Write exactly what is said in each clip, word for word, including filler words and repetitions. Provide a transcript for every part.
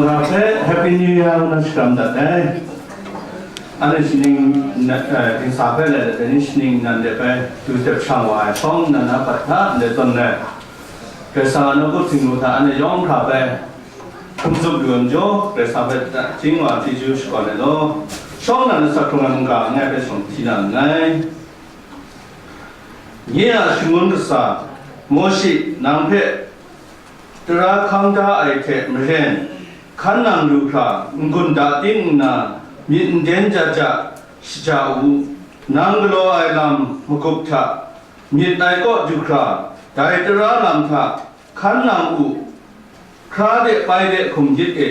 Hpe Happy New Year ngu na shakram dat ai. Anhte shaning na, eh, dingsa hpe lai dat ai ni shaning nan de bai du dep shang wa ai shawng nnan na pat hta ndai tawn ai. Karai Kasang a nawku htingnu hta anhte yawng hkra bai hkum zup lu ai majaw, Karai Kasang hpe da- chying wa chyeju shakawn ai law. Shawng nnan na sak hkrung ai mungga langai hpe shawng hti na nngai. Nye a shangun kasa, Mawshe, nang hpe tara hkang da ai hte maren, hkan nang lu hkra, n-gun da ting nna, myit nden jat ja shaja u. Nang galaw ai lam magup hta, myit ai kaw du hkra, dai tara lam hta hkan nang u, hkra de pai de hkum gyit e.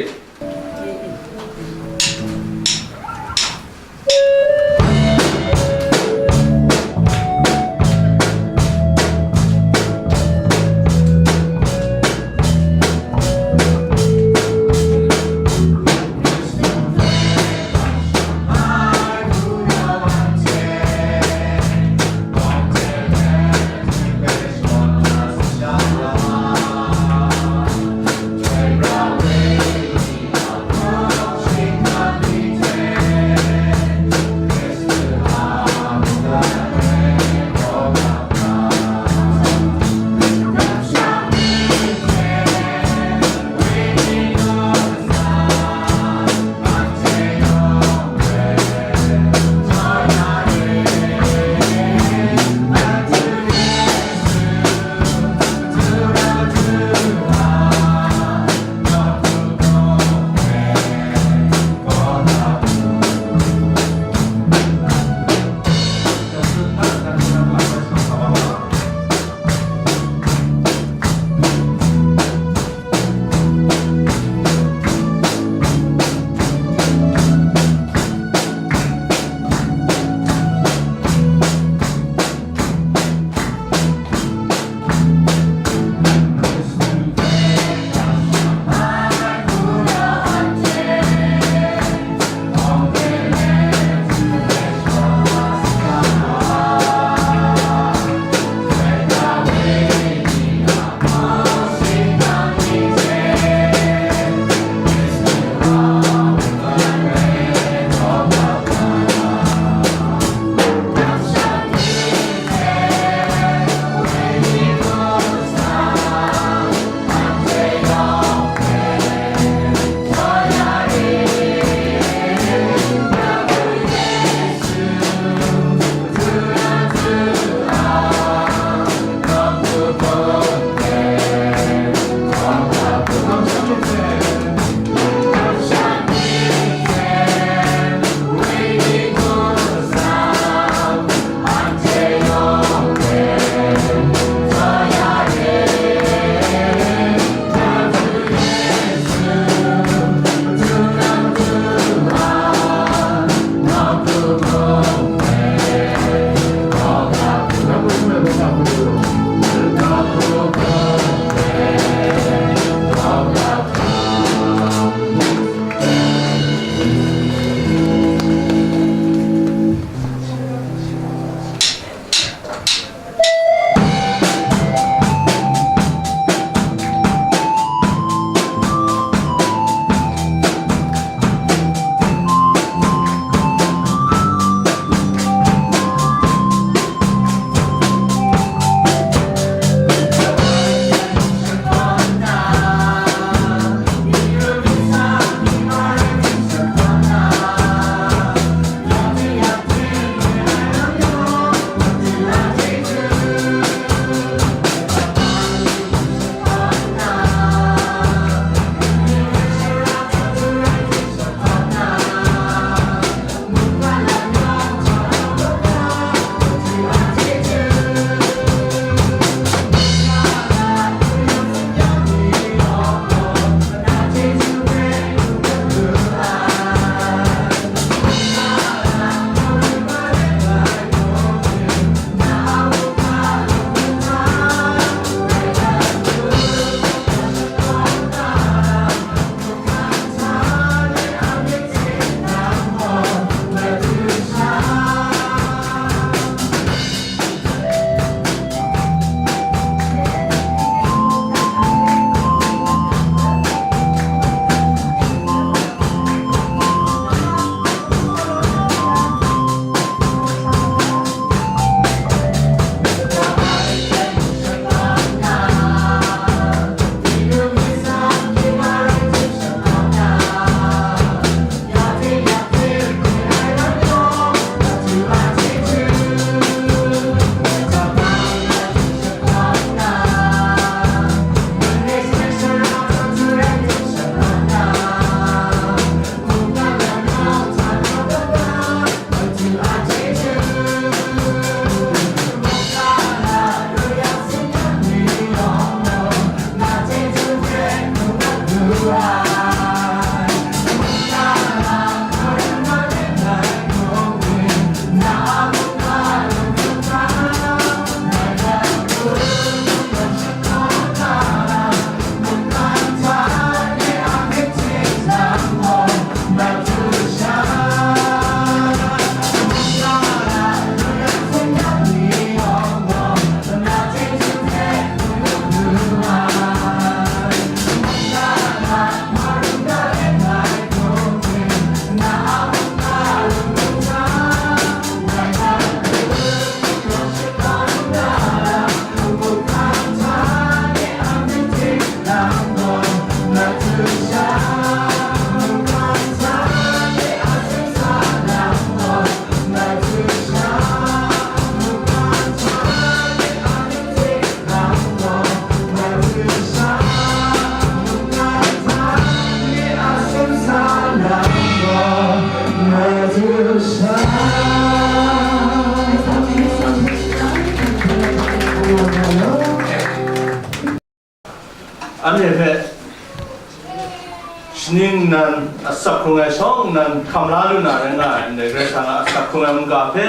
Nan a sak hkrung ai shawng nnan hkam la lu na rai nga ai, ndai Karai Kasang a sak hkrung ai mungga hpe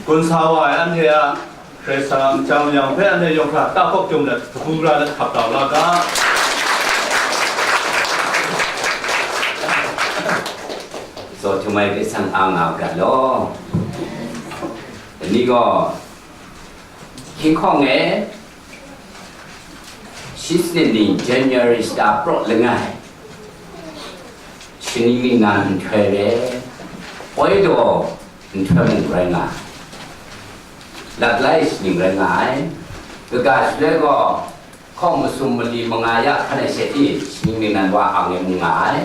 gun sa wa ai anhte a Karai Kasang a nchyang mayang hpe anhte yawng hkra ta hkawk chyum let, hku ra let hkap kau la ga. Zaw htum ai Karai Kasang a nga prat law. Dai ni gaw, hkying hkawng e, shi sanit ni January shata praw langai, shaning ningnan nhtoi re, poi daw nhtoi mung rai nga ai, laklai shaning rai nga ai, kaga shaloi gaw, hkawng masum mali manga ya hkan ai she i, shaning ningnan wa ang e mu nga ai.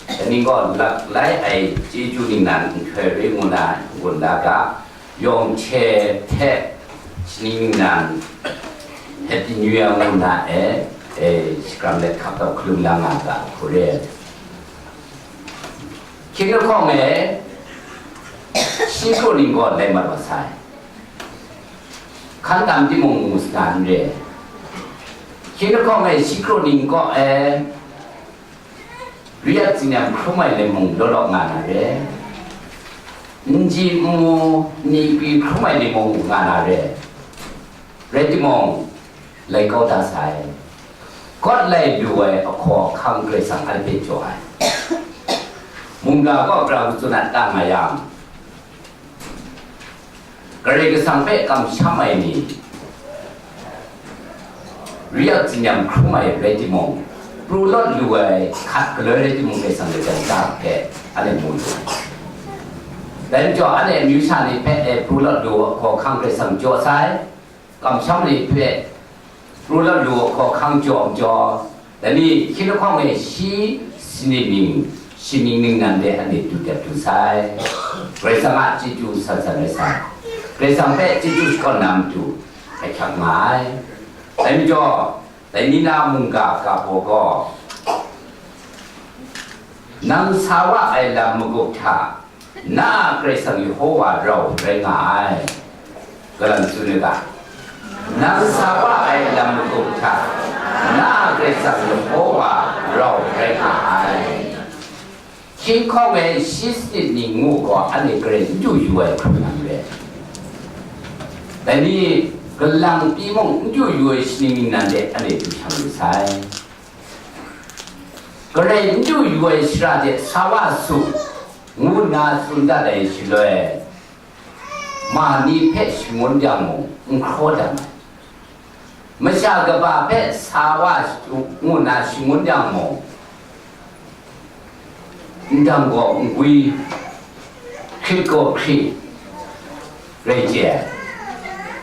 Dai ni gaw laklai ai chyeju ningnan nhtoi re ngu na n-gun da ga, yawng hte hte shaning ningnan Happy New Year ngu na e, e, shakram let hkap tau hkalum la nga ga hku re. Hkying lahkawng e, shi kru ning gaw lai mat wa sai. Hkan tam timung ngu sa na n re. Hkying lahkawng e, shi kru ning kaw e, ri ap tsinyam hkrum ai laimung law law nga na re. N ji n mu, ni kwi hkrum ai laimung nga na re. Rai timung, lai kau da sai. Kawt lai lu ai ahkaw ahkang Karai Kasang anhte jaw ai. Mungga kaw pra matsun a ta nga yang, Karai Kasang hpe kamsham ai ni, ri ap tsinyam hkrum ai rai timung, pru lawt lu ai hkat galoi rai timung, Karai Kasang gaw jan ta hpe anhte mu lu ai. Dai majaw, anhte amyu sha ni hpe e pru lawt lu ahkaw ahkang Karai Kasang jaw sai, kamsham ni hpe pru lawt lu ahkaw ahkang jaw majaw, dai ni hkying lahkawng e shi sanit ning, shaning ningnan de anhte du dep du sai. Karai Kasang a chyeju san san rai sai. Karai Kasang hpe chyeju shakawn na matu hkrai hkyak nga ai. Dai majaw, dai ni na mungga ga baw gaw, nang sa wa ai lam magup hta, na a Karai Kasang Yehova rau rai nga ai. Kalang tsun u ga, nang sa wa ai lam magup hta, na a Karai Kasang Yehova rau rai nga ai. Hkying hkawng e shi sanit ni ngu gaw, anhte garai n du yu ai hkrum na n re. Dai ni, kalang pyi mung n du yu ai shaning ningnan de anhte du shang lu sai. Garai n du yu ai shara de sa wa su, ngu nna tsun dat ai shaloi, ma ni hpe shangun yang mung, n hkraw dang ai. Masha kaba hpe sa wa ngu nna shangun yang mung, ndang gaw ngwi, hkrit gaw hkrit, rai chye ai.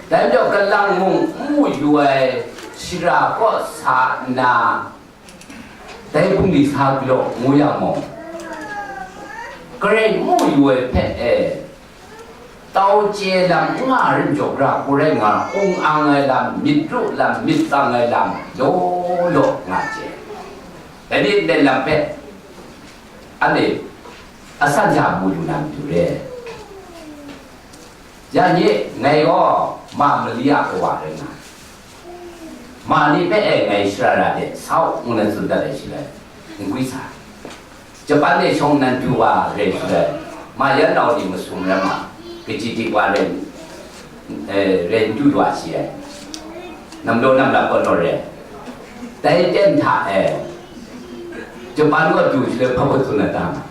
Dai majaw, kalang mung n mu yu ai shara kaw sa nna, dai bungli sa galaw ngu yang mung, garai n mu yu ai hpe e, tau chye lam n nga ai majaw, gara hku rai nga, ung ang ai lam, myit ru lam, myit tsang ai lam, law law nga chye. Dai ni ndai lam hpe, anhte asan sha mu lu na matu re. Ya nye, ngai gaw ma mali a kawa rai nga ai. Ma ni hpe e ngai shara ra de, sa u, ngu na tsun dat ai shaloi, n gwi sa. Japan de shawng nan du wa rai shaloi, ma yan nau ni masum rai ma, kaji dik wa rai, eh, rai n du wa shi ai. Nam law nam lap kaw naw re. Dai ten hta e, Japan kaw du shaloi, hpa hpa tsun ai ta ma?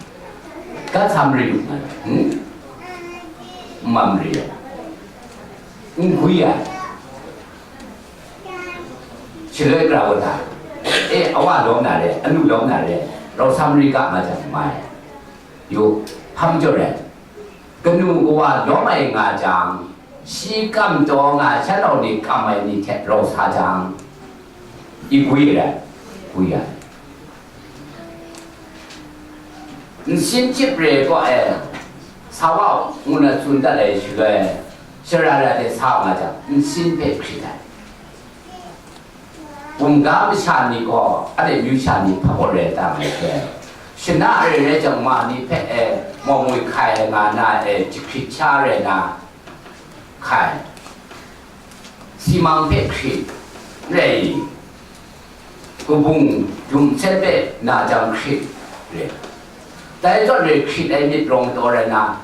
Gat sa mari lu nga, hmm? N mam mari ai. N gwi ai. Shaloi gara wa ta? E, a wa lawm na re, anu lawm na re, rau sa mari ga nga jang mai. Yu, hpa majaw rai? Kanu kawa lawm ai nga jang, shi kam taw nga, shan nau ni kam ai ni hte rau sa jang, i gwi rai, gwi ai. Nsin chyip re gaw e, sa wa u, ngu na tsun dat ai shaloi, shara ra de sa nga jang, nsin hpe hkrit ai. Bumga masha ni gaw, anhte myu sha ni hpa gaw rai ta mai hte, shana re rai jang, ma ni hpe e, mawng ngwi hkai ai nga na e, jahkrit sha rai na, hkai, simang hpe hkrit, n rai i? Kabung dum hten hpe na jang hkrit re. Dai zawn re hkrit ai myit rawng taw rai na,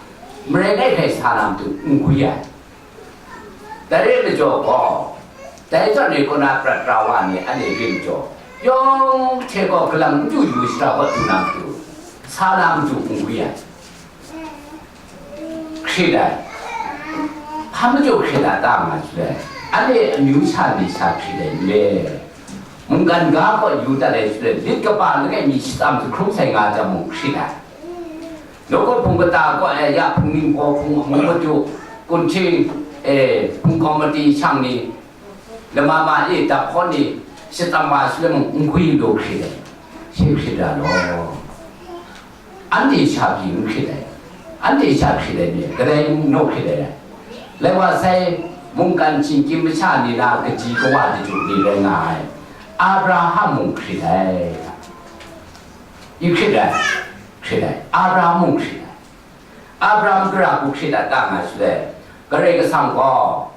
marai ngai hkrai sa na matu n gwi ai. Dai re majaw gaw, dai zawn re kaw na prat pra wa ni anhte rim jaw, yawng hte gaw galang n du yu shara kaw du na matu, sa na matu n gwi ai. Hkrit ai. Hpa majaw hkrit a ta nga shaloi, anhte amyu sha ni sha hkrit ai n re. Mungkan ga kaw yu dat ai shaloi, lit kaba langai mi shatsam jahkrung sai nga jang mung hkrit ai. Nawku hpung kata kaw e ya hpung ningbaw hpung mung madu, kunhting e hpung kawmati shang ni, lama ma e dap hkawn ni, shatsam wa shaloi mung n gwi n daw hkrit ai. Shi hkrit ra law. Anhte sha pyi n hkrit ai, anhte sha hkrit ai ni, kadai n naw hkrit ai. Lai wa sai, mungkan shinggyim masha ni na kaji kawa daju ni rai nga ai, Abraham mung hkrit ai. I hkrit ai, hkrit ai, Abraham mung hkrit ai. Abraham gara hku hkrit a ta nga shaloi, Karai Kasang gaw,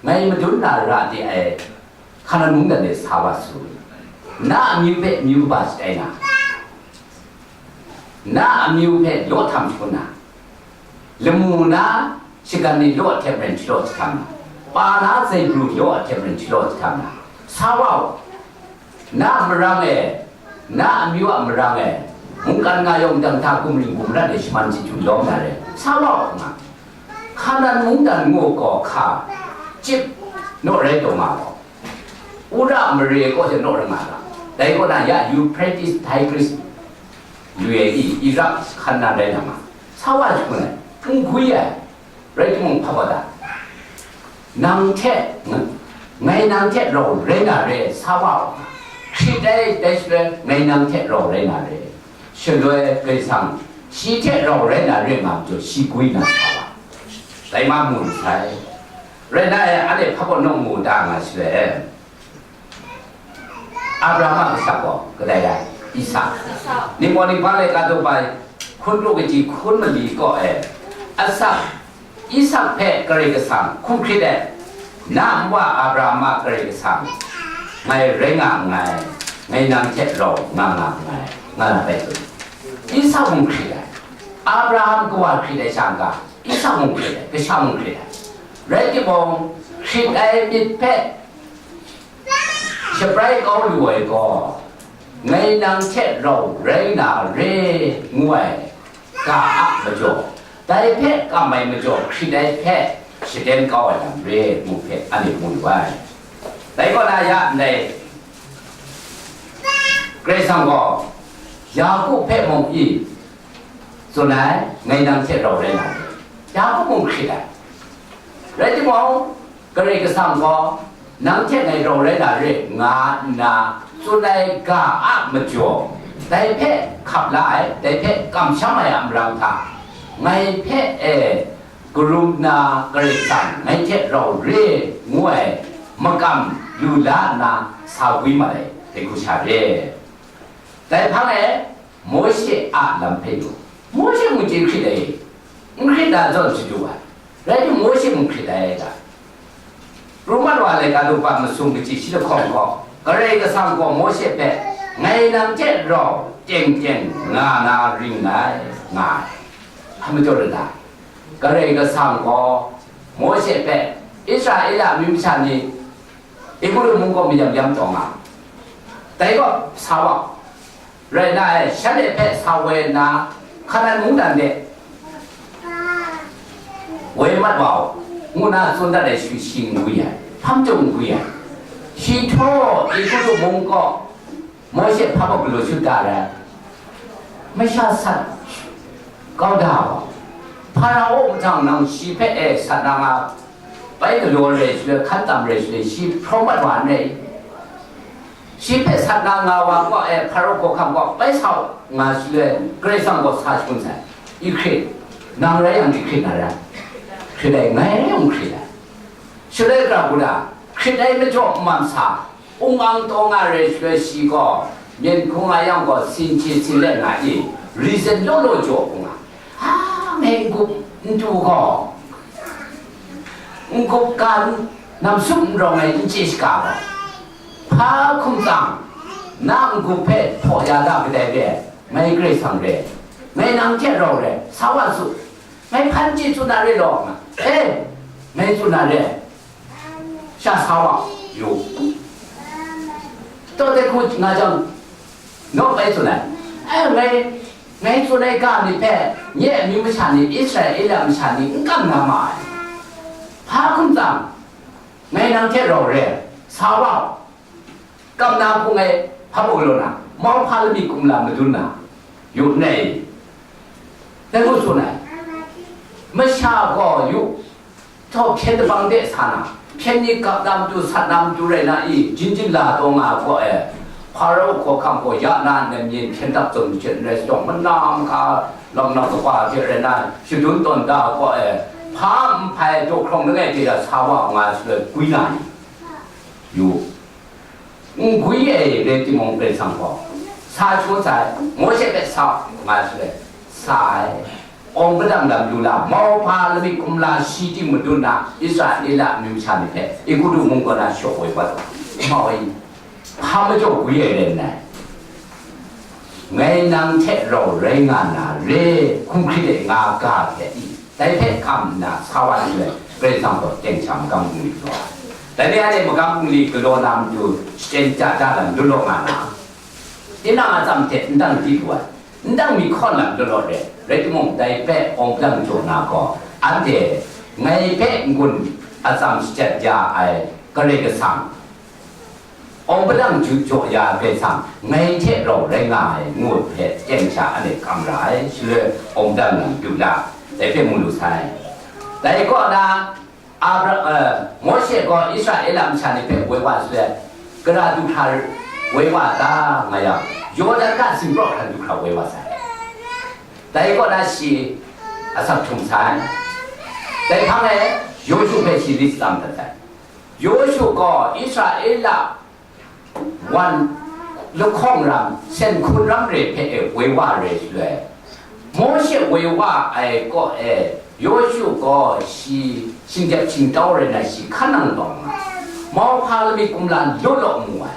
ngai madun na ra de ai, Hkanan mungdan de sa wa su, na amyu hpe amyu kaba shatai na, na amyu hpe law htam shangun na, lamu na shagan ni law ahte maren shalaw jahtam na, pa na zaibru law ahte maren shalaw jahtam na, sa wa u. Na a marang e, na amyu a marang e, mungkan nga yawng dang hta gumring gumrat e shaman chyeju lawm na re, sa wa u nga. Hkanan mungdan ngu gaw hka chyip naw rai taw nga gaw, Ura mare kaw hte naw rai nga ga, dai kaw na ya Euphrates Tigris lu e i, Iraq hkan na rai na ma, sa wa jahkun ai, n gwi ai, rai timung, hpa wa da, nang hte, ngai nang hte rau rai na re, sa wa u, hkrit ai, dai shaloi ngai nang hte rau rai na re, shaloi Karai Kasang shi hte rau rai na re nga majaw, shi gwi na sa wa, dai ma mu sai. Rai na e, anhte hpa kaw nawng mu ta nga shaloi, Abraham a kasha gaw kadai rai? Isak. Isak. Ningpawt ninghpang laika daw bai, hkun pru kaji hkun mali kaw e, asak, Isak hpe Karai Kasang hkum hkrit ai, na nwa Abraham a Karai Kasang, ngai rai nga nngai, ngai nang hte rau nga nga nngai, nga na bai tsun. Isak mung hkrit ai, Abraham kawa hkrit ai sha n ga, Isak mung hkrit ai, kasha mung hkrit ai. Rai timung, hkrit ai myit hpe shabrai kau lu ai gaw, ngai nang hte rau rai na re, ngu ai ga a majaw, dai hpe kam ai majaw hkrit ai hpe shaden kau ai lam re, ngu hpe anhte mu lu ai. Dai kaw na ya ndai, Karai Kasang gaw Yaku hpe mung i, tsun ai, ngai nang hte rau rai na re. Yaku mung hkrit ai. Rai timung, Karai Kasang gaw, nang hte ngai rau rai na re, nga nna tsun ai ga a majaw, dai hpe hkap la ai, dai hpe kamsham ai a marang hta, ngai hpe e, karum nna Karai Kasang ngai hte rau re, ngu ai makam lu la nna sa gwi mat ai, dai hku sha re. Dai hpang e, Mawshe a lam hpe yu, Mawshe mung chye hkrit ai, n hkrit na zawn shadu ai, rai timung, Mawshe mung hkrit ai ga, Roma wa laika daw bai masum kaji shi lahkawng gaw, Karai Kasang gaw Mawshe hpe, ngai nang hte rau teng teng nga na ring ngai, nga ai. Hpa majaw rai ta? Karai Kasang gaw Mawshe hpe, Israela amyu masha ni Egutu mung kaw mayam yam taw nga, dai gaw sa wa, rai na e, shanhte hpe sa woi nna, Hkanan mungdan de woi mat wa u, ngu na tsun dat ai shu shi n gwi ai, hpa majaw n gwi ai. Shi htaw Egutu mung kaw Mawshe hpa kaw galaw shut da ai, masha sat kau da wa, Hparao mahtang nang shi hpe e sat na nga, bai galaw re shaloi, hkan tam re shaloi, shi hpraw mat wa n rai? Shi hpe sat na nga wa kaw e, Hparao hkawhkam kaw bai sa u nga shaloi, Karai Kasang gaw sa shangun sai. I hkrit, nang rai yang, i hkrit na rai? Hkrit ai, ngai rai yang hkrit ai. Shaloi gara hku na, hkrit ai majaw n mam sa, ung ang taw nga re shaloi, shi gaw, myen hkung nga yang gaw, sin hti sin let nga i, reason law law jaw hku nga. Ha, ngai n-gup n-du gaw, n-gup ga, nam sup n rawng ai n chye shaga gaw, hpa hkum tsang, Na n-gup hpe htaw ya da kadai re, ngai Karai Kasang re, ngai nang hte rau re, sa wa su, ngai hpan chye tsun na re law, nga, e, ngai tsun na re, sha sa wa yu. Taw de hku nga jang, nawk bai tsun ai, e, ngai, ngai tsun ai ga ni hpe, nye amyu masha ni, Israela masha ni n kam na ma ai. Hpa hkum tsang, ngai nang hte rau re, sa wa u. Kam na hku ngai hpa mung galaw na, mauhpa lamik kumla madun na, yu nai, dai ngu tsun ai. Masha gaw yu, htawhpyen dabang de sa na, hpyen ni gap na matu, sat na matu rai na i, jin jin la taw nga gaw e, Hparau hkawhkam gaw ya na nem yin hpyen dap zawn hte n rai sa jawng, mana mahka lam na kaba hte rai na, shadun tawn da gaw e, hpa n hpai daw hkrawng langai hte ya sa wa nga shaloi gwi na ni? Yu, n gwi ai rai timung, Karai Kasang gaw sa shangun sai, Mawshe hpe sa nga shaloi sa ai. Awng padang lam lu la, mauhpa lamik kumla shi ting madun na, Israela amyu masha ni hpe Egutu mung kaw na shaw woi wa, mau ai, hpa majaw gwi ai rai nngai. Ngai nang hte rau rai nga na re, hkum hkrit ai nga ga hte i, dai hpe kam nna sa wa ai shaloi, Karai Kasang gaw teng sha magam bungli galaw ai. Dai ni anhte magam bungli galaw na matu, shachyen chya da lam lu law nga na, tinang a atsam hte n dang di lu ai, n dang mi hkawn lam lu law re, rai timung, dai hpe awng padang jaw na gaw, anhte ngai hpe n-gun atsam shachyen ya ai Karai Kasang, awng padang ju jaw ya ai Karai Kasang, ngai hte rau rai nga ai, ngu hpe teng sha anhte kam ra ai, shaloi awng padang lam du la, dai hpe mu lu sai. Dai kaw na, Abra-, eh, Mawshe gaw Israela masha ni hpe woi wa shaloi, gara du hkra woi wa ta nga yang, Yawdan ga singpraw hkran du hkra woi wa sai. Dai kaw na shi asak htum sai. Dai hpang e, Yawshu hpe shi lit tsam dat sai. Yawshu gaw Israela wan lahkawng ram, sen hkun ram re hpe e woi wa re shaloi, Mawshe woi wa ai kaw e, Yawshu gaw shi shingdep shingtau rai na, shi hkan nang tawn nga, mauhpa lamik kumla law law mu ai.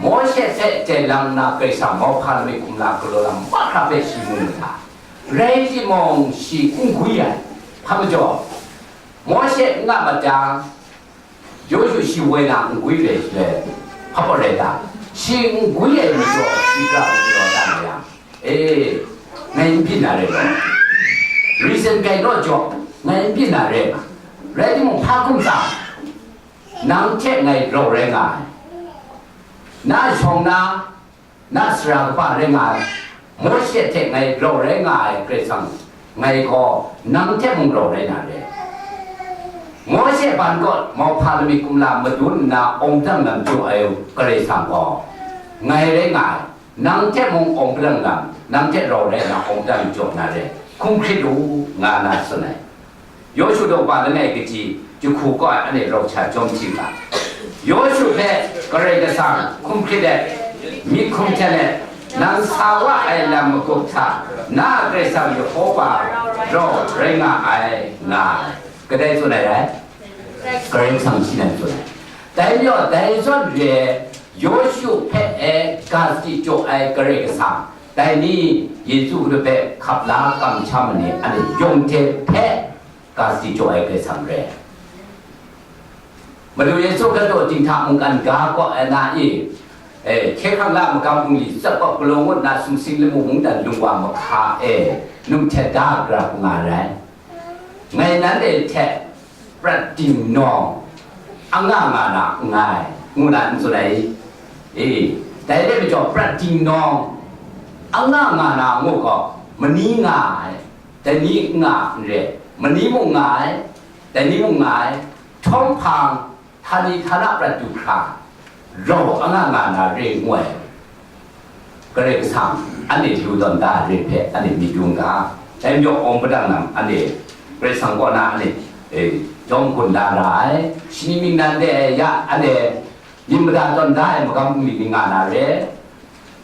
Mawshe hpe teng lang nna Karai Kasang mauhpa lamik kumla galaw lam mahkra hpe shi mu mu hta, rai timung, shi n gwi ai. Hpa majaw, Mawshe n nga mat jang, Yawshu shi woi na n gwi re shaloi, hpa rai ta? Shi n gwi ai majaw, shi gara n galaw ta na yang, e, ngai n byin na re law, reason gai naw jaw, ngai n byin na re nga. Rai timung, hpa hkum tsang, nang hte ngai rau rai nga ai, na shawng na, na sara kaba rai nga ai, Mawshe hte ngai rau rai nga ai Karai Kasang, ngai gaw nang hte mung rau rai na re. Mawshe ban kaw mauhpa lamik kumla madun nna awng padang lam jaw ai Karai Kasang gaw, ngai rai nga ai, nang hte mung awng padang lam, nang hte rau rai na awng padang jaw na re, hkum hkrit u, nga na tsun ai. Yawshu daw ba langai kaji jahku kaw ai anhte rau hkya jawm hti ga. Yawshu hpe Karai Kasang hkum hkrit ai, myit hkum hten ai, nang sa wa ai lam magup hta, na a Karai Kasang Yehova rau rai nga ai, nga ai. Kadai tsun ai rai? Karai Kasang shi nan tsun ai. Dai majaw, dai zawn re, Yawshu hpe e ga sadi jaw ai Karai Kasang, dai ni Yesu Hkristu hpe hkap la kamsham ai ni, anhte yawng hte hpe ga sadi jaw ai Karai Kasang re. Madu Yesu Hkristu dinghta mungkan ga kaw ai na i, e, hkye hkrang la magam bungli tsap kaw galaw ngut nna sumsing lamu mungdan lung wa mahka e, num htet da gara nga rai. Ngai nanhte hte prat ding nawng anga nga na nngai, ngu na n tsun ai? E, dai re majaw, prat ding nawng anga nga na ngu gaw, mani nga ai, dai ni n nga n re, mani mung nga ai, dai ni mung nga ai, htawng hpang, htani htana prat du hkra, rau anga nga na re ngu ai. Karai Kasang, anhte lu tawn da ai re hpe anhte myit yu n ga, dai majaw awng padang lam anhte Karai Kasang kaw na anhte, e, jawm gun da ra ai, shani mying nan de ya anhte myit mada tawn da ai magam bungli ni nga na re,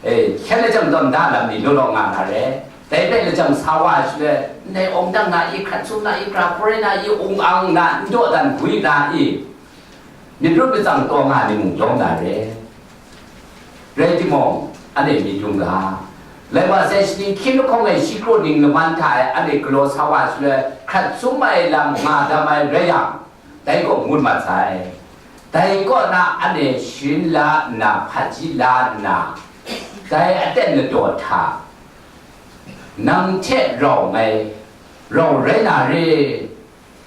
e, hkyen lajang tawn da lam ni law law nga na re, dai hpe lajang sa wa ai shaloi, ndai awng dang na i, hkrat sum na i, hkra hpawrai na i, ung ang na, n dawdan gwi na i, myit rut matsang taw nga ni mung yawng na re. Rai timung, anhte myit yung ga, lai wa sai, shaning hkying lahkawng e shi kraw ning laman hta e anhte galaw sa wa shaloi, hkrat sum ai lam nga dam ai rai yang, dai kaw ngut mat sai. Dai kaw na anhte sharin la nna, hpaji la nna, dai aten ladaw hta, nang hte rau ngai, rau rai na re,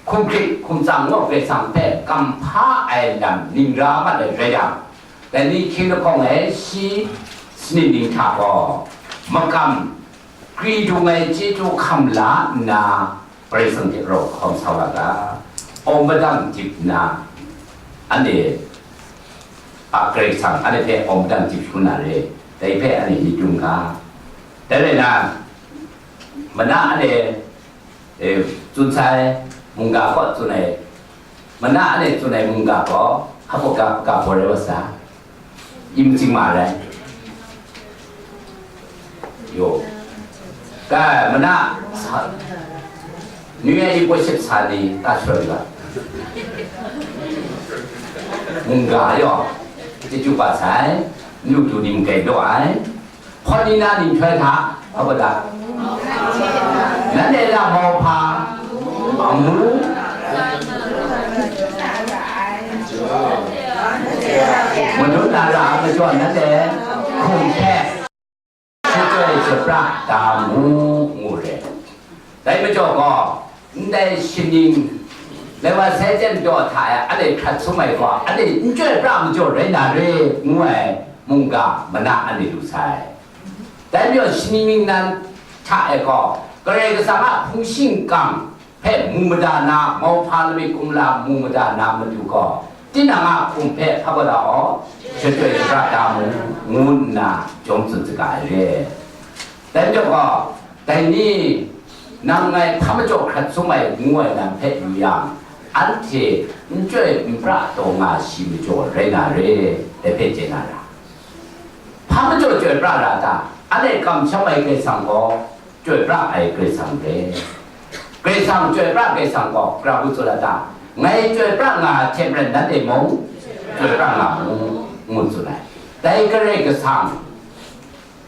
hkum hkrit hkum tsang naw Karai Kasang hpe kamhpa ai lam ning ra mat ai rai yang, dai ni hkying lahkawng e shi sanit ning hta gaw makam kri dung ai chyeju hkam la nna, Karai Kasang hte rau hkawm sa wa ga, awng padang dip nna, anhte a Karai Kasang anhte hpe awng padang dip shangun na re, dai hpe anhte myit yung ga. Dai rai na, mana anhte, e, tsun sai mungga kaw tsun ai, mana anhte tsun ai mungga gaw, hpa gaw ga, ga gaw rai wa sa, i matsing ma rai. Yo. Ga, mana, sa, New Year i worship sa ni, ta shoi ga. Mungga yo, chyeju bat sai, nyu du ning gai daw ai. Hpawt ni na nhtoi hta, hpa ba da? Nanhte a mauhpa, amu, madun na ra ai majaw nanhte hkum hpe shachyoi shapra da mu, ngu re. Dai majaw gaw, ndai shaning, lai wa sai jen daw hta e anhte hkrat sum ai gaw, anhte n chyoi pra majaw rai na re, ngu ai mungga mana anhte lu sai. Dai majaw, shaning ningnan hta e gaw, Karai Kasang a hpung shingkang hpe mu mada na, mauhpa lamik kumla mu mada na matu gaw, tinang a hkum hpe hpa gaw da aw, shachyoi shapra da mu, ngu nna chyawm tsun saga ai re. Dai majaw gaw, dai ni, nang ngai hpa majaw hkrat sum ai ngu ai lam hpe yu yang, anhte n chyoi n pra taw nga shi majaw rai na re, dai hpe chye na ra. Hpa majaw chyoi pra ra ta? Anhte kamsham ai Karai Kasang gaw, chyoi pra ai Karai Kasang re. Karai Kasang, chyoi pra Karai Kasang gaw, gara hku tsun ai ta? Ngai chyoi pra nga ai hte maren nanhte mung chyoi pra nga mu, ngu tsun ai. Dai Karai Kasang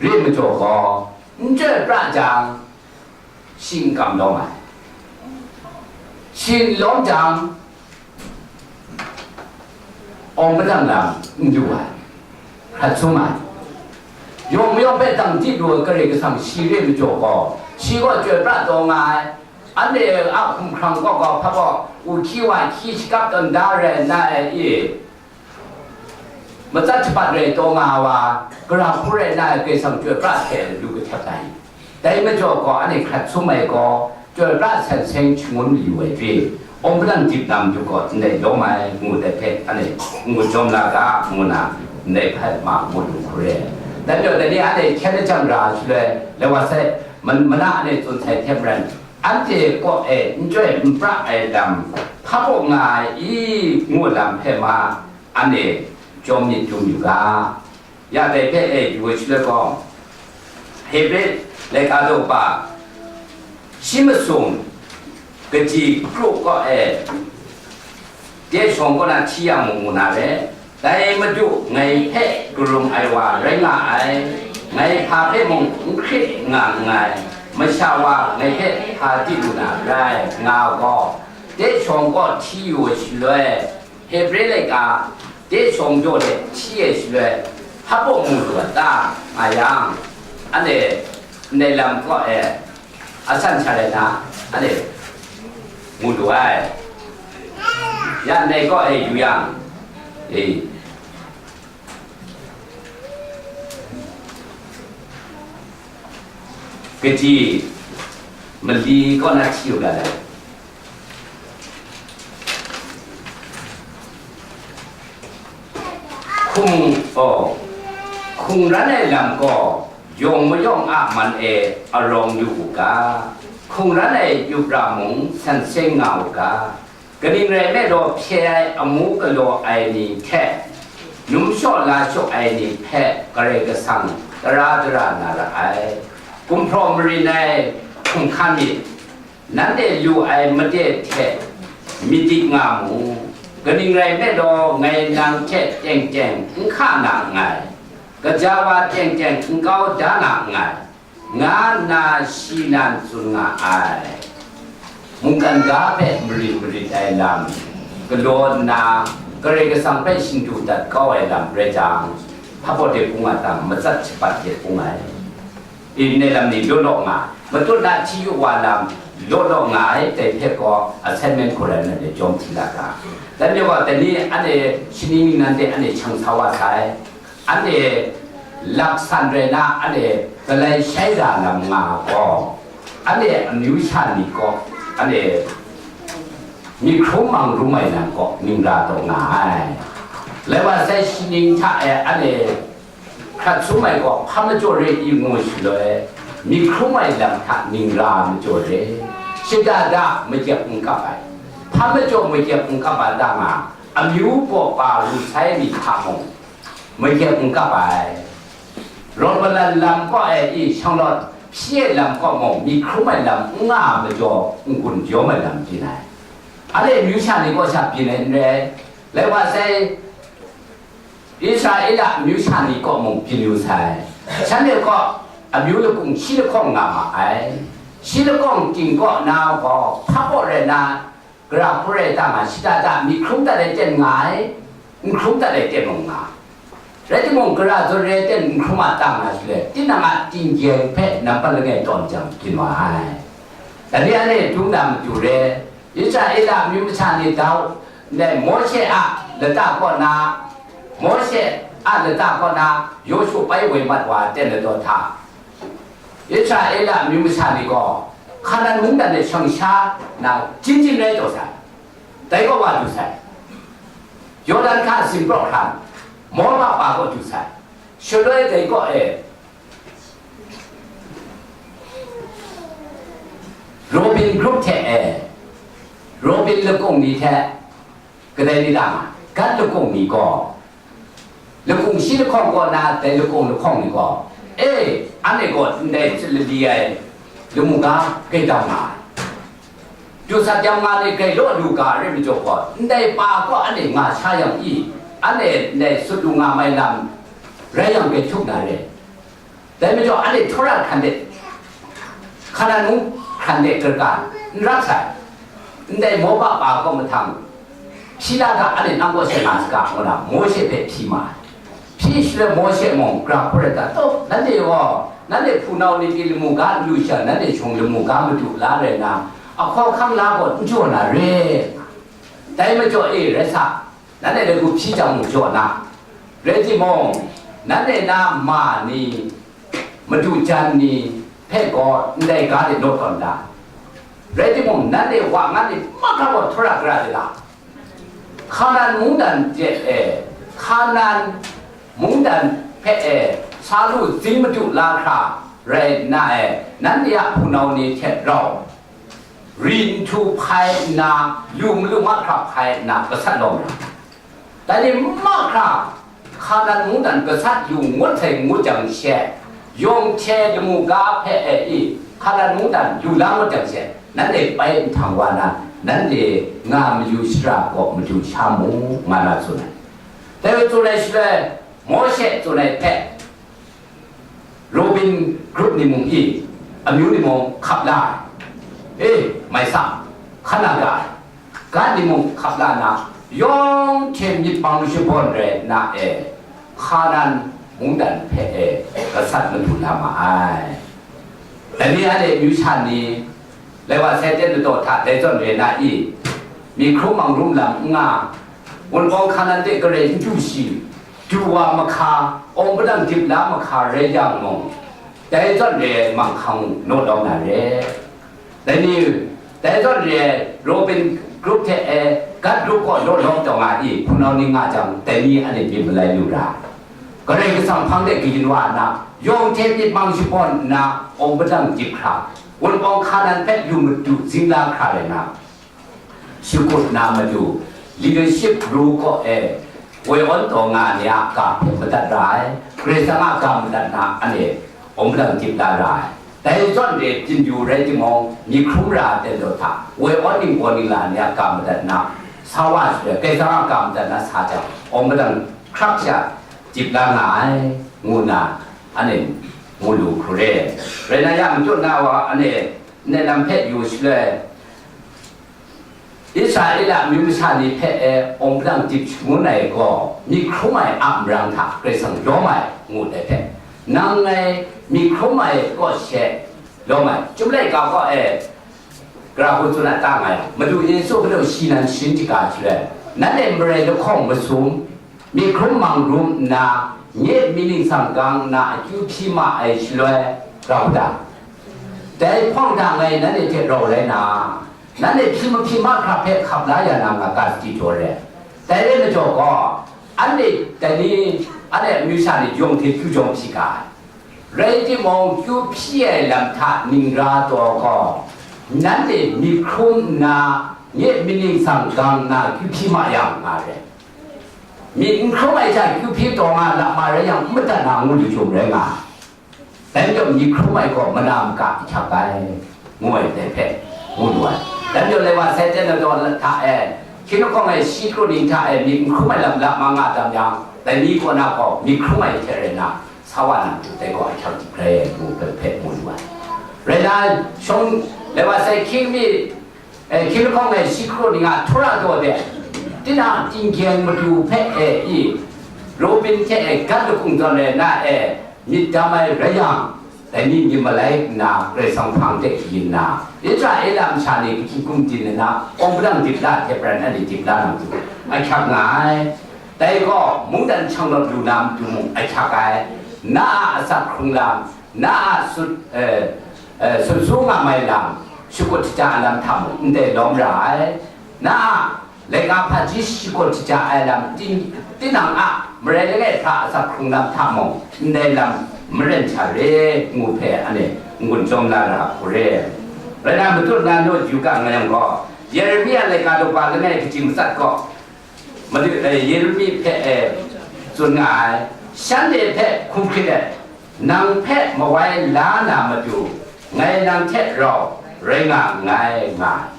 re majaw gaw, n chyoi pra jang, shi n kam lawm ai. Shi n lawm jang, awng padang lam n lu ai, hkrat sum ai. Yawng mayawng hpe dang di lu ai Karai Kasang shi re majaw gaw, shi gaw chyoi pra taw nga ai. Anhte a hkumhkrang kaw gaw hpa gaw, u hkyi wa hkyi shakap tawn da rai nna e, matsat shapat rai taw nga wa, gara hku rai nna e, Karai Kasang chyoi pra hte lu kahtep ai. Dai majaw gaw, anhte hkrat sum ai gaw, chyoi pra san seng shangun mayu ai hte, awng padang dip na matu gaw, ndai lawm ai, ngu dai hpe, anhte ngu jawm la ga, ngu na, ndai hpe ma ngu lu hku re. Dai majaw, dai ni anhte hkyen lajang ra shaloi, lai wa sai, man-, mana anhte tsun sai hte maren, anhte kaw e n chyoi n pra ai lam hpa kaw nga ai i, ngu lam hpe ma, anhte chyawm myit dum yu ga. Ya dai hpe e yu ai shaloi gaw, Hebre laika daw pa shi masum kaji kru kaw e, de shawng kaw na hti yang mung mu na re, dai Madu ngai hpe karum ai wa rai nga ai, ngai hpa hpe mung n hkrit nga nngai, masha wa ngai hpe hpa di lu na rai, nga gaw, de shawng kaw hti yu ai shaloi, Hebre laika de shawng jaw de hti ai shaloi, hpa baw mu lu a ta, nga yang, anhte ndai lam kaw e, a san sha rai na, anhte mu lu ai. Ya ndai kaw e yu yang, e, kaji mali kaw na hti u ga ai. Hkung, oh, hkungran ai lam gaw yawng mayawng a man e arawng yu u ga, hkungran ai yup ra mung san seng nga u ga, kaning rai nme law, hpye ai amu galaw ai ni hte, num shaw la shaw ai ni hpe Karai Kasang tara dara na ra ai. Gumhpraw marin ai hkumhkan myit, nanhte lu ai made hte myit dik nga mu, kaning rai nme law, ngai nang hte teng teng n hka na nngai. Gaja wa teng teng nkau da na nngai, nga nna shi nan tsun nga ai. Mungkan ga hpe marit marit ai lam galaw nna, Karai Kasang hpe shindu dat kau ai lam rai jang, hpaw de hpung a tang matsat shapat de hpung ai. Nngai lam ni law law nga, matut na hti yu wa lam law law nga ai, dai hpe gaw assignment hku rai nna jawm hti la ga. Dan yawng gaw, dai ni anhte shaning ningnan de anhte shang sa wa sai. Anhte laksan rai na, anhte galai shai da lam nga gaw, anhte amyu sha ni kaw, anhte myit hkrum mang rum ai lam kaw ningra taw nga ai. Lai wa sai, shaning hta e anhte hkrat sum ai gaw hpa majaw re i ngu shaloi, myit hkrum ai lam hta ningra majaw re, shada da makyep n kap ai, hpa majaw makyep n kap ai da nga, amyu baw pa ru sai mi hta mung, makyep n kap ai. Rawt malan lam kaw e i shanglawt hpyi ai lam kaw mung, myit hkrum ai lam n nga ai majaw, n-gun jawm ai lam byin ai. Anhte amyu sha ni kaw sha byin ai n rai, lai wa sai, Israela amyu sha ni kaw mung byin yu sai. Shanhte kaw amyu lakung shi lahkawng nga ma ai. Shi lahkawng ting kaw na gaw, hpa kaw rai na, gara hku rai ta nga, shada da myit hkrum dat ai ten nga ai, n hkrum dat ai ten mung nga. Rai timung, gara zawn re ai ten n hkrum a ta nga shaloi, tinang a tinggyeng hpe nampat langai tawn jang byin wa ai. Dai ni anhte dum na matu re, Israela amyu masha ni dau, ndai Mawshe a lata kaw na, Mawshe a lata kaw na Yawshu bai woi mat wa ai ten ladaw hta, Israela amyu masha ni gaw Hkanan mungdan de shang sha na, jin jin rai taw sai. Dai kaw wa du sai. Yawdan hka zingpraw hkran, Moba pa kaw du sai. Shaloi dai kaw e, Rubin group hte e, Rubin lakung ni hte, kadai ni lang, Gad lakung ni gaw, lakung shi lahkawng kaw na dai lakung lahkawng ni gaw, e, anhte gaw ndai lali ai lamu ga gai dam nga ai. Du sat yang nga ni gai law lu ga rai majaw gaw, ndai pa kaw anhte nga sha yang i, anhte ndai sut lu nga mai lam rai yang gai htup na re. Dai majaw, anhte htawra hkran de, Hkanan mung hkran de, karga n rap sai. Ndai Moba pa kaw mahtang, hpyi la ga, anhte nang kaw seng nga saga, ngu na Mawshe hpe hpyi ma ai. Hpyi shaloi Mawshe mung, gara hku rai ta, taw, nanhte gaw, nanhte hpunau ni pyi lamu ga n lu sha, nanhte shawng lamu ga madu la rai na, ahkau hkang la gaw n jaw na re. Dai majaw e, rai sa, nanhte dai hku hpyi jang mung jaw na, rai timung, nanhte na ma ni, madu jan ni hpe gaw ndai ga de naw tawn da. Rai timung, nanhte wa ngan ni mahkra gaw htawra gara de la. Hkanan mungdan hte e, Hkanan mungdan hpe e, sa lu zing madu la hkra rai nna e, nanhte a hpunau ni hte rau, ri nhtu hpai nna, lu malu mahkra hpai nna, gasat lawm ra. Dai ni mahkra, Hkanan mungdan gasat yu ngut sai ngut jang she, yawng hte lamu ga hpe e i, Hkanan mungdan yu la ngut jang she, nanhte bai nhtang wa na, nanhte nga mayu shara kaw madu sha mu, nga na tsun ai. Dai tsun ai shaloi, Mawshe tsun ai hpe, Rubin group ni mung i, amyu ni mung hkap la ai. E, mai sa, hkan na ga ai. Gad ni mung hkap la nna, yawng hte myit bang shabawn rai nna e, Hkanan mungdan hpe e, gasat madu la ma ai. Dai ni anhte amyu sha ni, lai wa sai ten ladaw hta dai zawn re na i, myit hkrum mang rum lam n nga, Wunpawng Hkanan de garai n du shi, du wa mahka, awng padang dip la mahka rai yang mung, dai zawn re ai manghkang mung naw lawm na re. Dai ni, dai zawn re ai Rubin group hte e Gad group kaw naw lawm taw nga i, hpunau ni nga jang, dai ni anhte myit malai lu ra ai. Karai Kasang hpang de kayin wa nna, yawng hte myit mang shabawn nna, awng padang dip hkra, Wunpawng Hkanan hpe lu madu zing la hkra rai na, shakut na madu, leadership ru kaw e, woi awn taw nga ni a ga hpe madat ra ai, Karai Kasang a ga madat na anhte awng padang dip la ra ai. Dai zawn re byin yu rai timung, myit hkrum ra ai ten daw hta, woi awn ningbaw ningla ni a ga madat na, sa wa shaloi, Karai Kasang a ga madat na sa jang, awng padang hkrak sha dip la nga ai, ngu nna, anhte mu lu hkru re. Rai nna yang, matut na wa, anhte ndai lam hpe yu shaloi, Israela amyu masha ni hpe e awng padang dip shangun ai gaw, myit hkrum ai a marang hta Karai Kasang lawm ai, ngu dai hpe, nang ngai myit hkrum ai kaw she lawm ai, Chyum laika kaw e, Gara hku tsun a ta nga yang, Madu Yesu hpe shi nan sharin shaga shaloi, nanhte marai lahkawng masum, myit hkrum mang rum nna, nye myit ningsang gang nna akyu hpyi ma ai shaloi, grau da. Dai hpawng hta ngai nanhte hte rau rai na, nanhte hpyi mahpyi mahkra hpe hkap la ya na nga ga sadi jaw re. Dai rai majaw gaw, anhte dai ni, anhte amyu sha ni yawng hte kyu jawng hpyi ga ai. Rai timung, kyu hpyi ai lam hta ningra taw gaw, nanhte myit hkrum nna, nye myit ningsang gang nna kyu hpyi ma yang nga re. Myit n hkrum ai hta kyu hpyi taw nga lama rai yang, n madat na ngu lu chyum rai nga ai. Dai majaw myit hkrum ai gaw mana maga ahkyak ai, ngu ai dai hpe ngu lu ai. Dai majaw, lai wa sai ten na taw hta e, hkying lahkawng e shi kru ning hta e myit n hkrum ai lam lama nga tam yang, dai ni kaw na gaw myit hkrum ai hte rai nna, sa wa na matu dai gaw ahkyak di hkrai ai ngu hpe, hpe mu lu ai. Rai nna, shawng, lai wa sai hkying mi, eh, hkying lahkawng e shi kru ning a htura taw de, tinang tinggyeng madu hpe e i, Rubin hte e Gad lahkung zawn rai na e myit dam ai rai yang, dai ni myit malai nna Karai Kasang hpang de kayin nna, Israela masha ni kahkying hkum din nna, awng padang dip la hte pran anhte dip la na matu ahkyak nga ai. Dai gaw mungdan shanglawt lu na matu mung ahkyak ai, na a asak hkrung lam, na a sut, eh, eh, sut su nga mai lam, shakut shaja ai lam hta mung ndai lawm ra ai, na a laika hpaji shakut shaja ai lam, tin-, tinang a marai langai hkra asak hkrung lam hta mung ndai lam maren sha re, ngu hpe anhte n-gun chyawm la ra hku re. Rai nna, matut na naw yu ga nga yang gaw, Yeremia laika daw ba langai kaji matsat gaw, Madu, eh, Yeremi hpe, eh, tsun nga ai, shanhte hpe hkum hkrit ai, nang hpe mawai la na matu, ngai nang hte rau rai nga nngai, nga ai.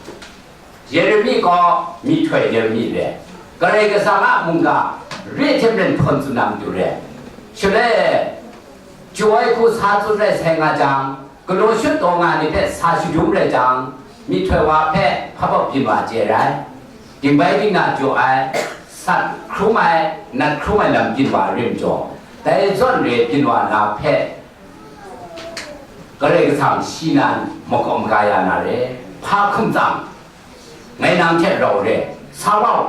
Yeremi gaw myihtoi Yeremi re, Karai Kasang a mungga re hte maren htawn tsun na matu re. Shaloi, jaw ai hku sa tsun rai sai nga jang, galaw shut taw nga ni hpe sa shadum rai jang, myihtoi wa hpe hpa baw byin wa chye rai. Dingbai dingna jaw ai, sat hkrum ai, nat hkrum ai lam byin wa rim jaw, dai zawn re byin wa na hpe, Karai Kasang shi nan makawp maga ya na re. Hpa hkum tsang, ngai nang hte rau re, sa wa u,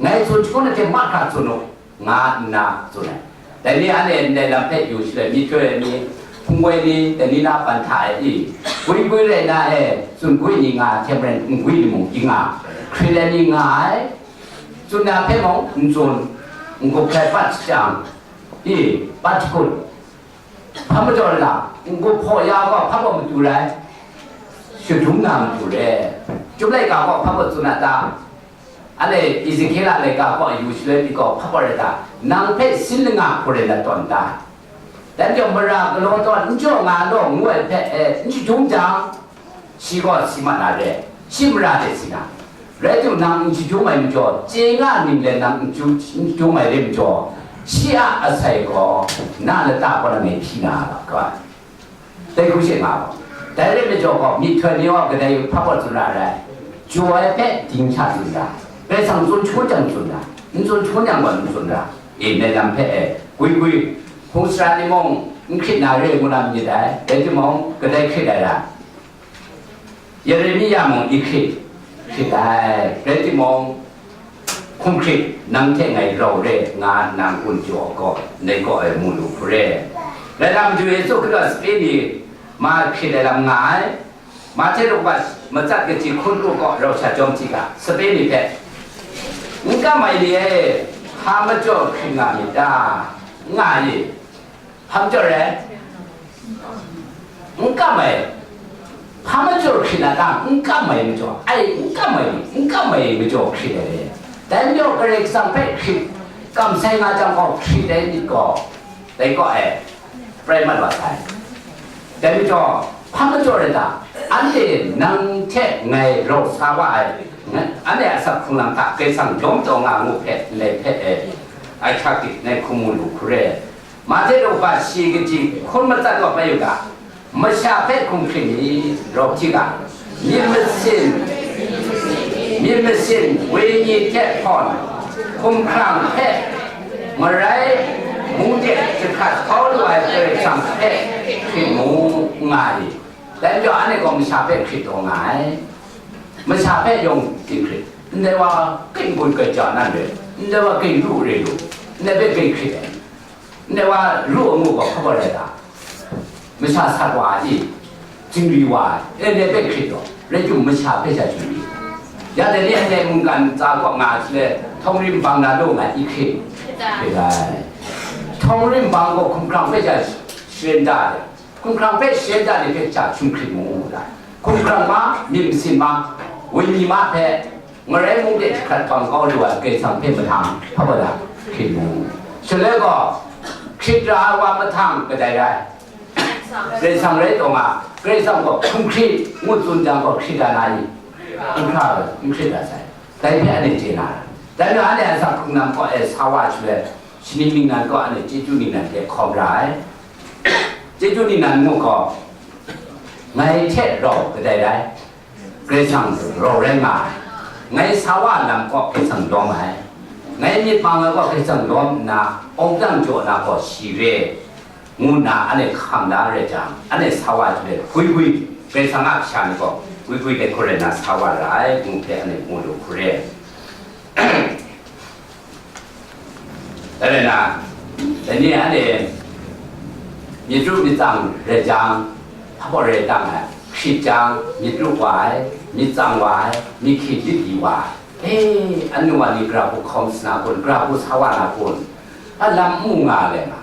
ngai tsun hkrum na hte mahkra tsun u, nga nna tsun ai. Dai ni anhte ndai lam hpe yu shaloi, myihtoi ai ni, hpung woi ni, dai ni na ban hta e i, gwi gwi rai na e, tsun gwi ni nga ai hte maren, n gwi ni mung ginga hkrit ai ni nga ai, tsun na hpe mung n tsun, n-gup hkrai pat shang, i, pat shakut, hpa majaw rai na, n-gup hpaw ya gaw hpa baw matu rai, shadum na matu re. Chyum laika gaw hpa baw tsun na ta? Anhte Ezekiela laika gaw yu shaloi pyi gaw hpa baw rai ta? Nang hpe sin langa hku rai na tawn ta? Dai majaw mara galaw tawn n jaw nga law ngu ai hpe, eh, n shadum jang, shi gaw si mat na re, shi mara hte si na. Rai timung, nang n shadum ai majaw, chye nga ninglen nang n ju-, n shadum ai re majaw, shi a asai gaw na lata kaw na ngai hpyi na ga, ga ai. Dai hku she nga gaw, dai re majaw gaw, myihtoi ni gaw kadai hpa gaw tsun ra ai, jaw ai hpe ding hta tsun ra, Karai Kasang tsun hkrum jang tsun ra, n tsun hkrum yang gaw n tsun ra, e, ndai lam hpe e, gwi gwi, hpung sara ni mung n hkrit na re ngu na myit dai, rai timung, kadai hkrit ai ra? Yeremia mung i hkrit, hkrit ai, rai timung, hkum hkrit, nang hte ngai rau re, nga nna n-gun jaw gaw, ndai gaw e mu lu hku re. Rai lam, Madu Yesu Hkristu a sape ni ma hkrit ai lam nga ai, Mahte daw ba matsat kaji hkun pru gaw rau sha jawm hti ga, sape ni hpe, N kam ai ni e, hpa majaw hkrit nga myit ta? N nga ai ni? Hpa majaw rai? N kam ai. Hpa majaw hkrit na ta? N kam ai majaw. Ai, n kam ai ni, n kam ai majaw hkrit ai re. Dai majaw Karai Kasang hpe hkrit, kam sai nga jang gaw hkrit ai myit gaw, dai gaw e, prai mat wa sai. Dai majaw, hpa majaw rai ta? Anhte nang hte ngai rau sa wa ai, anhte a asak hkrung lam hta Karai Kasang jawm taw nga ngu hpe, ndai hpe e, ai hkyak dik ngai hkum mu lu hku re. Mahte daw hpa shi kaji hkun matsat wa bai u ga, masha hpe hkum hkrit mi, rawk hti ga, myit masin, myit masin, wenyi hte hpawn, hkumhkrang hpe, marai mung de jahkrat kau lu ai Karai Kasang hpe hkrit mu, nga ai. Dai majaw, anhte gaw masha hpe hkrit taw nga ai. Masha hpe yawng hkrit, ndai wa kai gun kai ja nan re, ndai wa kai lu re lu, ndai hpe kai hkrit ai. Ndai wa lu amu gaw hpa gaw rai ta? Masha sat wa ai, zingri wa ai, e, ndai hpe hkrit taw, rai timung, masha hpe sha zingri. Ya dai ni anhte mungkan tsa kaw nga ai shaloi, htawng rim bang na lu nga i hkrit? Hkrit ai. Htawng rim bang gaw hkumhkrang hpe sha sharen da ai. Hkumhkrang hpe sharen da ni hpe hkya hkrit mu, da. Hkumhkrang ma, myit masin ma, wenyi ma hpe, ngarai mung de jahkrat bang kau lu ai Karai Kasang hpe mahtang hpa gaw da hkrit mu. Shaloi gaw, hkrit ra ai wa mahtang kadai rai? Karai Kasang rai taw nga, Karai Kasang gaw hkum hkrit ngu tsun jang gaw, hkrit da na i? N hkra, n hkrit da sai. Dai hpe anhte chye na ra. Dai majaw, anhte asak hkrung lam kaw e sa wa ai shaloi, shaning ningnan kaw anhte chyeju ningnan hte hkawm ra ai. Chyeju ningnan muk gaw, ngai hte rau kadai rai? Karai Kasang rau rai nga ai. Ngai sa wa ai lam kaw Karai Kasang lawm ai. Ngai myit mang ai kaw Karai Kasang lawm nna, awng dang jaw na gaw shi re, ngu nna anhte hkam da rai jang, anhte sa wa ai hte gwi gwi, Karai Kasang a kasha ni gaw gwi gwi de hkrum rai nna sa wa ra ai, ngu hpe anhte mu lu hkrum re. Dai rai nna, dai ni anhte myit ru myit tsang rai jang, hpa gaw rai tang ai, hkrit jang, myit ru wa ai, myit tsang wa ai, myit hkrit lit di wa ai. E, anu wa ni gara hku hkawm sa na kun, gara hku sa wa na kun, a lam n mu nga ai nga.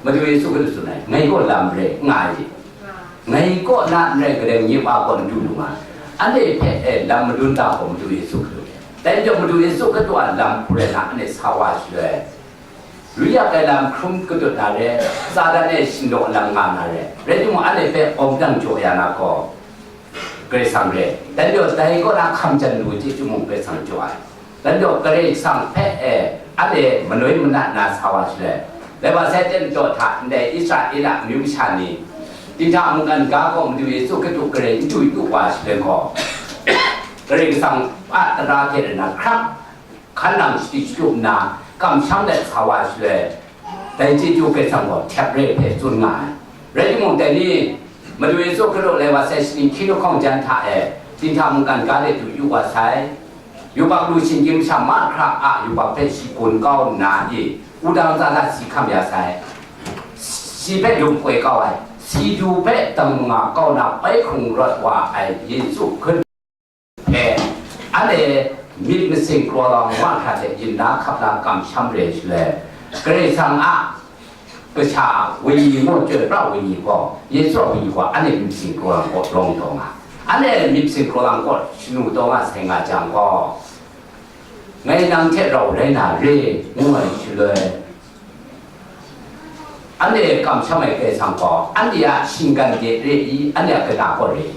Madu Yesu Hkristu tsun ai, ngai gaw lam re, nga ai. Ngai kaw na n rai, Karai Kasang nye Wa kaw n du lu nga ai. Anhte hpe, e, lam madun ta gaw Madu Yesu Hkristu. Dai majaw Madu Yesu Hkristu a lam hku rai na, anhte sa wa shaloi, ru yak ai lam hkrum kadut na re, Satan e shingdawng lam nga na re, rai timung, anhte hpe awng dang jaw ya na gaw, Karai Kasang re. Dai majaw, dai kaw na hkam jan lu chyeju mung Karai Kasang jaw ai. Dai majaw, Karai Kasang hpe, e, anhte manoi manat na sa wa shaloi, lai wa sai ten daw hta ndai Israela amyu masha ni, dinghta mungkan ga gaw Madu Yesu Hkristu garai n du yu wa shaloi gaw, Karai Kasang a tara hte rai na hkrap hkan nang shadi shadu nna, kamsham let sa wa shaloi, dai chyeju Karai Kasang gaw hkyep re hpe tsun nga ai. Rai timung, dai ni, Madu Yesu Hkristu lai wa sai shaning hkying lahkawng jan hta e, dinghta mungkan ga de du yu wa sai. Yubak lu shinggyim masha mahkra a yubak hpe shi gun kau nna, i, wudang tsa hta si hkam ya sai. Si hpe lum koi kau ai, si du hpe dang manga kau na pai hkrung rawt wa ai Yesu Hkristu hpe, anhte myit masin kraw la mahkra hte yin la hkap la kamsham re shaloi, Karai Kasang a kasha wenyi, maw, chyoi pra wenyi gaw, Yesu a wenyi gaw, anhte myit masin kraw la gaw rawng taw nga, anhte myit masin kraw la gaw shanu taw nga sai nga jang gaw, ngai nang hte rau rai na re, ngu ai shaloi, anhte kamsham ai Karai Kasang gaw, anhte a shinggan de re i, anhte a kata gaw re i?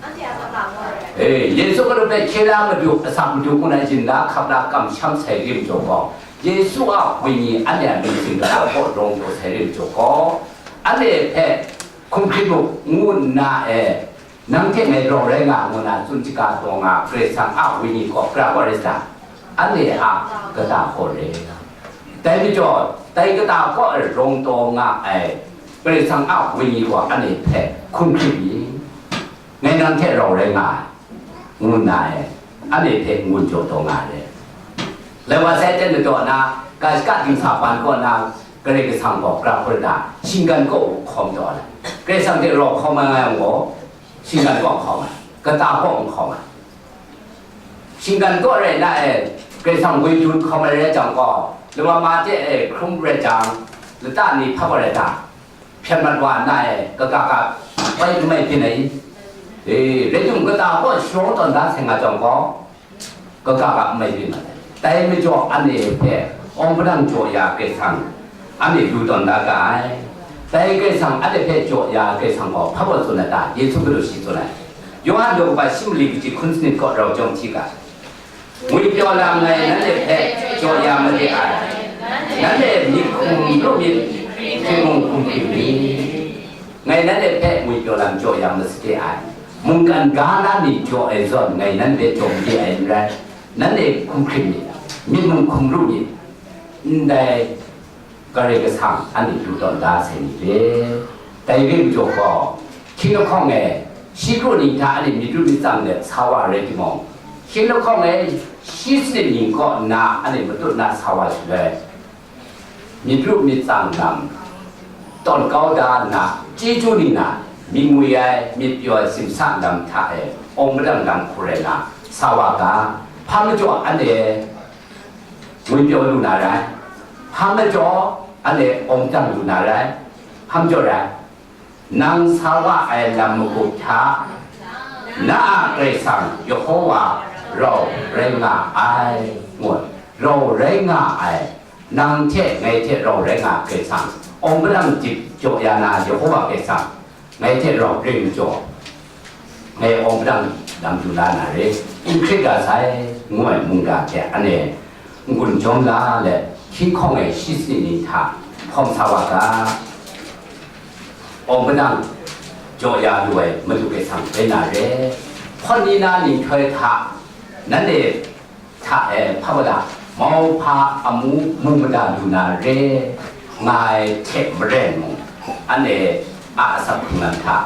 Anhte a kata gaw re. E, Yesu Hkristu hpe hkye la Madu, asak Madu ngu na yin la hkap la kamsham sai rim jaw gaw, Yesu a wenyi anhte a myit masin kata gaw rawng taw sai rim jaw gaw, anhte hpe hkum hkrit mu, ngu nna e, nang hte ngai rau rai nga, ngu na tsun shaga taw nga, Karai Kasang a wenyi gaw, gara gaw rai sa, anhte a kata gaw re. Dai majaw, dai kata gaw e rawng taw nga ai Karai Kasang a wenyi gaw anhte hpe hkum hkrit mi? Ngai nang hte rau rai nga ai, ngu nna e, anhte hpe ngun jaw taw nga ai. Lai wa sai ten daw na, ga shaka dingsa ban kaw na, Karai Kasang gaw gara hkrum da, shinggan kaw hkawm taw ai. Karai Kasang hte rau hkawm ai ngai gaw, shinggan kaw hkawm ai, kata kaw hkawm ai. Shinggan kaw rai na e, Karai Kasang woi dun hkawm ai rai jang gaw, lawa ma hte e hkrum rai jang, lata ni hpa gaw rai ta? Hpyen mat wa nna e, kaga ga bai n mai byin ai i? E, rai timung, kata kaw sharawng tawn da sai nga jang gaw, kaga ga n mai byin mat ai. Dai majaw anhte hpe awng padang jaw ya Karai Kasang, anhte du tawn da ga ai. Dai Karai Kasang, anhte hpe jaw ya Karai Kasang gaw hpa gaw tsun ai ta? Yesu Hkristu shi tsun ai. Yawhan daw kaba shi mali kaji hkun sanit kaw rau jawm hti ga, Ngwipyaw lam ngai nanhte hpe jaw ya made ai. Nanhte myit hku Lu myit, hkrit mung hkum hkrit myit. Ngai nanhte hpe ngwipyaw lam jaw yang masade ai. Mungkan ga na ni jaw ai zawn ngai nanhte jaw made ai n rai. Nanhte hkum hkrit myit, myit mung hkum ru myit. Ndai Karai Kasang anhte du tawn da sai myit re. Dai re majaw gaw, hkying lahkawng e shi kru ning hta anhte myit ru myit tsang let sa wa rai timung, hkying lahkawng e shi sanit ning kaw nna anhte matut na sa wa shaloi, myit ru myit tsang lam tawn kau da nna, chyeju ningnan myit ngwi ai, myit pyaw ai simsa lam hta e awng padang lam hku rai na sa wa ga. Hpa majaw anhte ngwipyaw lu na rai, hpa majaw anhte awng dang lu na rai, hpa majaw rai, nang sa wa ai lam magup hta, na a Karai Kasang Yehowa rau rai nga ai, ngu ai. Rau rai nga ai, nang hte ngai hte rau rai nga ai Karai Kasang, awng padang dip jaw ya na Yehowa Karai Kasang, ngai hte rau ring majaw, ngai awng padang lam du la na re, n hkrit ga sai, ngu ai mungga hte anhte n-gun jawm la let, hkying lahkawng e shi sanit ni hta hkawm sa wa ga. Awng padang jaw ya lu ai Madu Karai Kasang rai na re. Hpawt ni na nhtoi hta nanhte hta e hpa mada, mauhpa amu mu mada lu na re, nga ai hte maren mung, anhte a asak hkrung lam hta,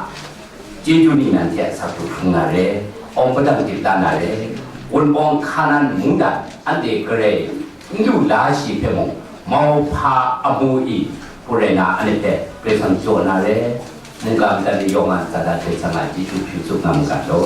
chyeju ningnan hte asak hkrung hkrung na re, awng padang dip la na re, wunpawng Hkanan mungdan anhte garai n lu la shi hpe mung, mauhpa amu i hku rai na anhte hpe Karai Kasang jaw na re, mungga madat ni yawng a ntsa hta Karai Kasang a chyeju hpyi tsup nga mu ga law.